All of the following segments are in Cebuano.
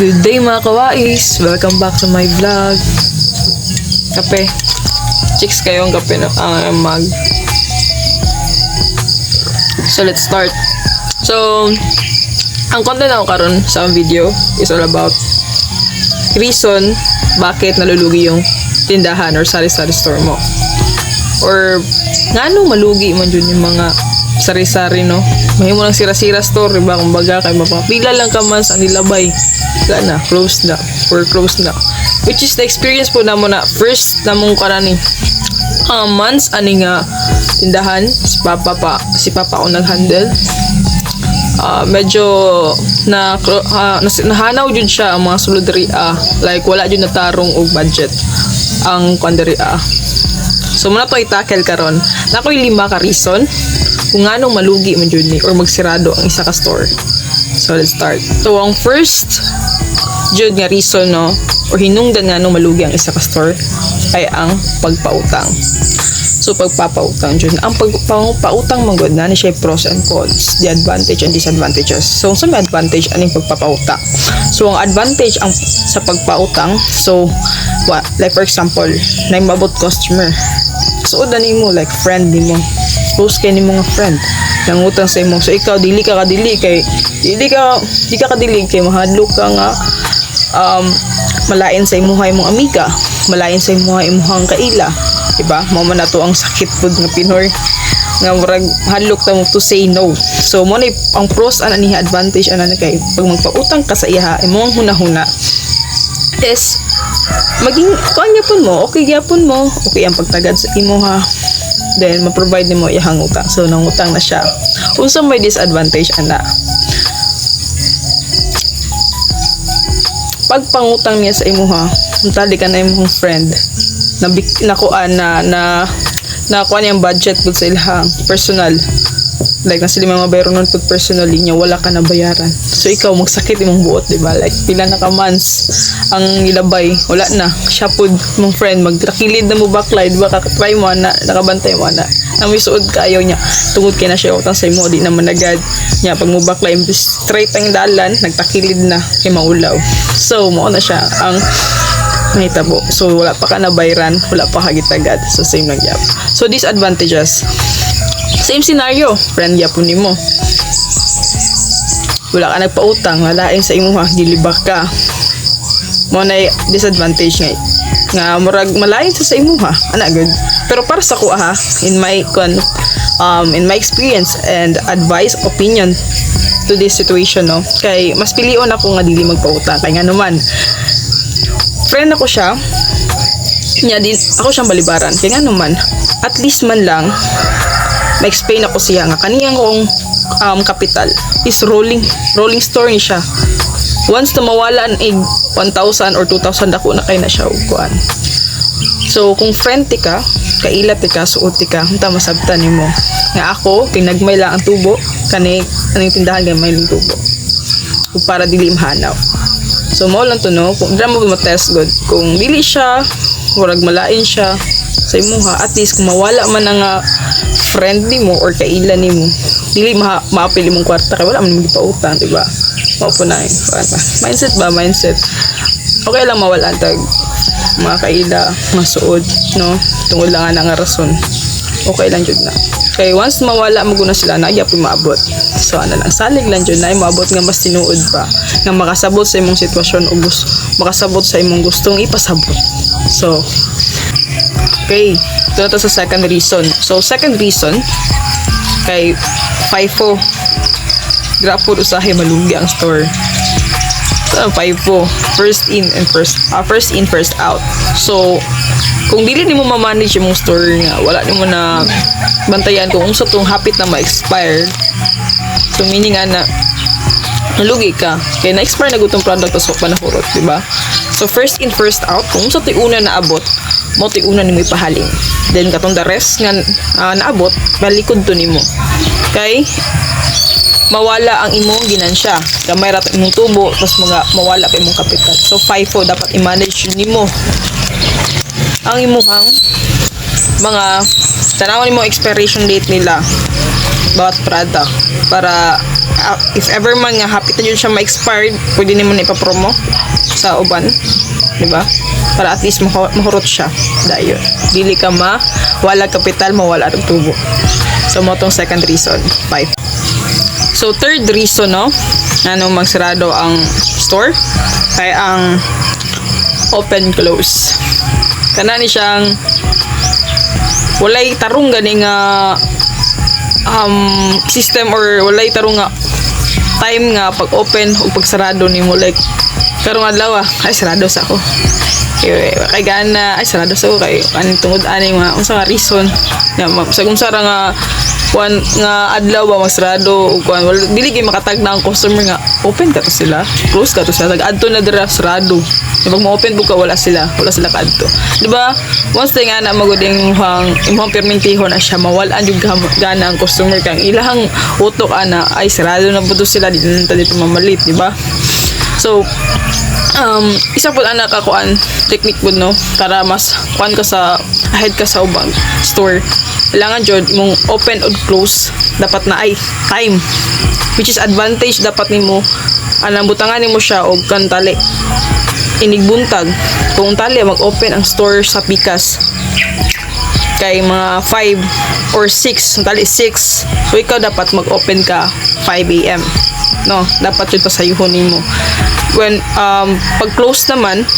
Good day, mga kawais! Welcome back to my vlog. Kape. Chicks kayong kape na ang mag. So let's start. So, ang content ako karon sa video is all about reason bakit nalulugi yung tindahan or sari-sari store mo. Or ngano malugi man jud yung mga sari-sari, no? Mahimo lang sira-sira store, diba? Kumbaga, kay mapapila lang ka man sa nilabay. Wala na, close na. Or close na. Which is the experience po namo na first namong kanani months ani nga tindahan, si papa ako nag-handle. Medyo na nahanaw jud siya ang mga sulod diri, like wala jud natarong og budget ang kuan diri. So muna to i-tackle karon. Nakoy lima ka reason kung nganong malugi man jud ni or magsirado ang isa ka store. So let's start. So ang first jud nga reason, no, or hinungdan nga nung malugi ang isa ka store ay ang pagpautang. So pagpapautang jud. Ang pagpautang man gud na ni siya pros and cons, the advantage and disadvantages. So unsa may advantage aning pagpapautang? So ang advantage ang sa pagpautang, so what, like for example, na mabot customer. Suod na nimo, like friend nimo. Close kay nimo nga friend. Nangutang sa imo. So ikaw dili ka kadili kay mahadlok ka nga malain sa imuha imong amiga, malain sa imuha imuhang kaila, diba? Mao man nato ang sakit pud nga Pinoy nga murag hadlok ta mo to say no. So mo na ang pros ana niya, advantage ana na kay pag magpautang ka sa iya, imong hunahuna is maging kuan gyapon mo, okay gyapon mo, okay ang pagtagad sa imuha, then ma-provide nimo iyang utang. So nangutang na siya. Unsa may disadvantage ana? Pagpangutang niya sa imuha, untali ka na imong friend na nakuan na na nakuan niyang budget pud sa ilahang personal, like na sila mga bayro nun pud personally niya, wala ka na bayaran. So ikaw magsakit imong buot, di ba? Like pila na ka months ang ilabay, wala na siya pud imong friend, magtakilid na mo baklay, di ba? Kakatry mo na nakabantay mo na na may suod kayo niya tungod kay na siya utang sa imo, di naman agad niya. Pag mo baklay, imbes straight ang dalan, nagtakilid na kay maulaw. So mao na siya ang nahitabo. So wala pa ka nabayran, wala pa ka gitagad. So same lang gyap. So disadvantages, same scenario, friend gyapon nimo, wala ka nagpautang, walain sa imuha, gilibak ka. Mo na disadvantage nga nga murag malain sa imuha ana good. Pero para sa kuha ha, in my experience and advice, opinion to this situation, no, kay mas pilion ako nga dili magpautang kay nga naman friend ako siya niya din, ako siyang balibaran. Kay nga naman at least man lang ma-explain ako siya nga kaniyang kong capital is rolling rolling store ni siya. Once na mawala ang ig 1,000 or 2,000, dako na kay na siya og kuan. So kung friend ti ka, kaila ti ka, suot ti ka, unta masabtan nimo nga ako kay nagmay lang ang tubo kani aning tindahan, gamay lang tubo ug para dili mahanaw. So mao lang to, no? Kung dira mo ma-test good kung dili siya murag malain siya sa imuha, at least kung mawala man ang friend nimo or kaila nimo, dili maapil imong kwarta kay wala man mo gipautang, di ba? Mao po na yun. Mindset ba, mindset. Okay lang mawala tag mga kaila, mga suod, no, tungod lang nga rason, okay lang jud na kay once mawala mo guna sila na gyapon maabot. So ano lang, salig lang jud na maabot nga mas tinuod pa nga makasabot sa imong sitwasyon o makasabot sa imong gustong ipasabot. So okay, ito na to sa second reason. So second reason kay FIFO. Grapo usahay malugi ang store. So, FIFO, first in first out. So kung dili nimo ma-manage imong store nga wala nimo na bantayan kung unsa tong hapit na ma-expire, so meaning ana nalugi ka kay na-expire na gutong product tas wa pa nahurot, di ba? So first in first out, kung unsa to'y una naabot, mo to'y una nimo ipahalin. Then katong the rest nga naabot balikod to nimo kay mawala ang imong ginansya. Gamay ra to imong tubo, tapos mga mawala pa imong kapital. So FIFO, dapat i-manage nimo ang imuhang mga tanawan nimo expiration date nila bawat product para If ever man nga hapit na jud siya ma-expired, pwede nimo na ipa-promo sa uban, di ba? Para at least mahurot siya dayon. Dili ka ma wala kapital, mawala og tubo. So mao tong second reason. Five. So third reason, no, ano magsarado ang store kay ang open close. Kana ni siyang walay tarong gani nga system or walay tarong nga time nga pag-open o pagsarado nimo. Like karong adlaw, ay, sarado sa ako kay gana, ay, sarado sa ako kay aning tungod ani mga unsa nga reason nga sa unsa ra nga kuan nga adlaw ba magsarado ug kuan, wala dili kay makatagna ang customer nga open ka to sila, close ka to sila, nag-adto na dira, sarado. Di pag mo-open ka, wala sila kaadto, di ba? Once thing ana magud imong permintihon na siya, mawal-an jud gana ang customer kang ilahang utok ana, ay, sarado na pud to sila, di na ta dito mamalit, di ba? So isa pud ana ka kuan, technique pud, no, para mas kuan ka sa ahead ka sa ubang store, kailangan jud imong open or close dapat na ay time, which is advantage dapat nimo anang butangan nimo siya og kantali inigbuntag. Kung tali mag-open ang store sa pikas kay mga 5 or 6, tali 6, so ikaw dapat mag-open ka 5 a.m., no? Dapat yun pasayuhon nimo. When pag close naman,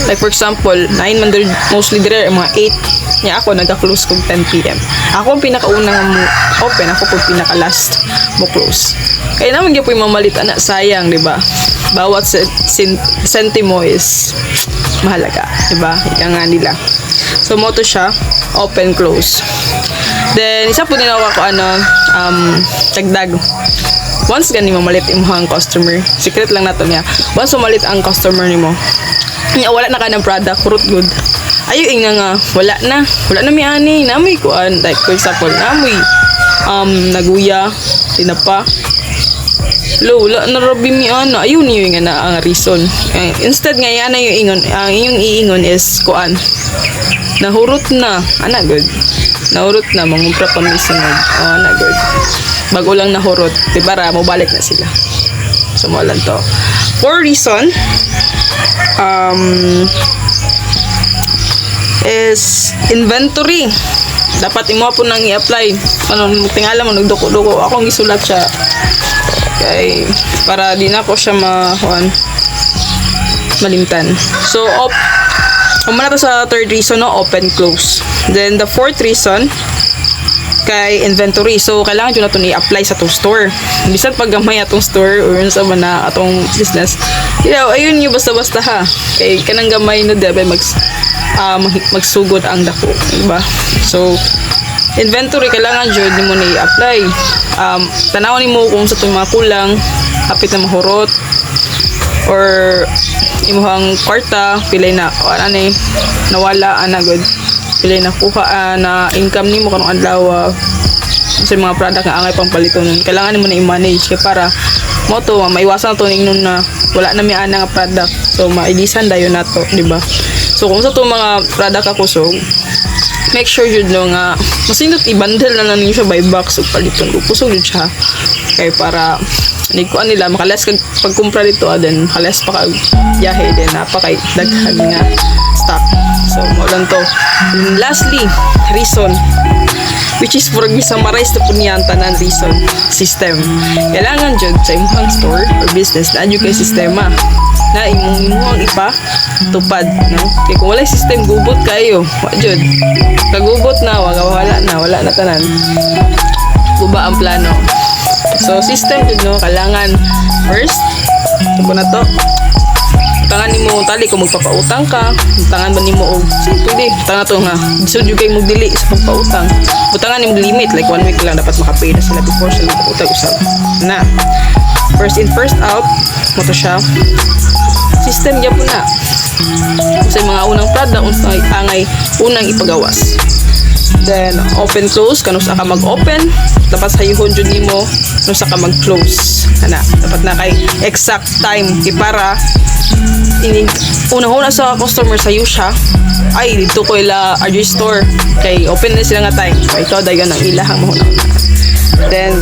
like for example 9 man diri mostly dire, mga 8 niya. Ako nagka-close kog 10 p.m. Ako ang pinakauna nga mo open, ako po pinaka last mo close, kaya naman gyud mamalit ana, sayang, di ba? Bawat sentimo is mahalaga, di ba? Ika nga nila. So mao to siya, open close. Then isa pud din ako ano, dagdag. Once gani mamalit imong customer, secret lang nato niya. Once mamalit ang customer nimo, nya wala na ka ng product, hurot gud. Ayo ingna nga wala na mi ani, namoy kuan, like for example, namoy naguya, tinapa. Lo, wala na rabi mi ana. Ayun niyo nga na ang reason. Eh, instead nga yana yung ingon, ang inyong iingon is kuan. Nahurot na, ana gud. Nahurot na, mangumpra pa mi sunod. Oh, ana gud. Bago lang nahurot, di para mobalik na sila. So mao lang to. For reason is inventory. Dapat imo pud nang i-apply. Ano, tingala mo nagduko-duko. Akong gisulat siya kay para di na ko siya ma kuan, malimtan. So op Umana to sa third reason, no, open close. Then the fourth reason kay inventory. So kailangan jud nato i-apply sa atong store. Bisan pag gamay atong store or unsa man na atong business. Ayun yung basta-basta ha. Kay kanang gamay na di ba magsugod ang dako, di ba? So inventory kailangan jud nimo ni i-apply. Tanawon nimo kung sa itong mga kulang, hapit na mahurot or imuhang kwarta pilay na ano ni nawala ana gud, pilay na kuha na income nimo karong adlaw sa mga product nga angay pang paliton. Kailangan nimo na i-manage kay para mao to maiwasan to ningnon na wala na mi ana nga product, so mailisan dayon nato, di ba? So kung sa to mga product ako, so make sure jud, no, nga masindot i-bundle na lang ninyo siya by box ug paliton ko kusog jud siya kay para ni kuan nila makalas kag pagkumpra dito, then makalas pa kag biyahe, then napa kay daghan nga stock. So mao lang to. And lastly reason, which is murag summarize na pud niya ang tanan reason, system. Kailangan jud sa imong store or business na jud kay sistema na imong imuhang ipa tupad, no? Kay kung walay system, gubot kayo. Wa jud kagubot na, wala wala na, wala na tanan, guba ang plano. So system jud, no? Kailangan first ito na to. Tangan nimo tali kung magpapautang ka, tangan ba nimo og sige pwede tangan to nga bisod jud kay magdili sa pagpautang, butangan nimo limit like one week lang, dapat makapay na sila before sila magpautang usab na. First in, first out mao to siya. System gyapon na sa mga unang product, unsa angay unang ipagawas. Then open close, kanusa ka mag-open, dapat sayuhon jud nimo nusa ka mag-close ana, dapat na kay exact time kay para inig una-una sa customer sayo siya, ay, dito ko ila RJ store kay open na sila nga time. So ikaw dayon ang ilahang mahuna. Then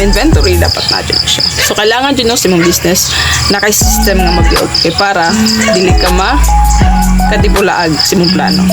Inventory dapat na jud siya. So kailangan jud, no, sa imong business na kay system nga ma-build kay para dili ka ma kadibulaag sa imong plano.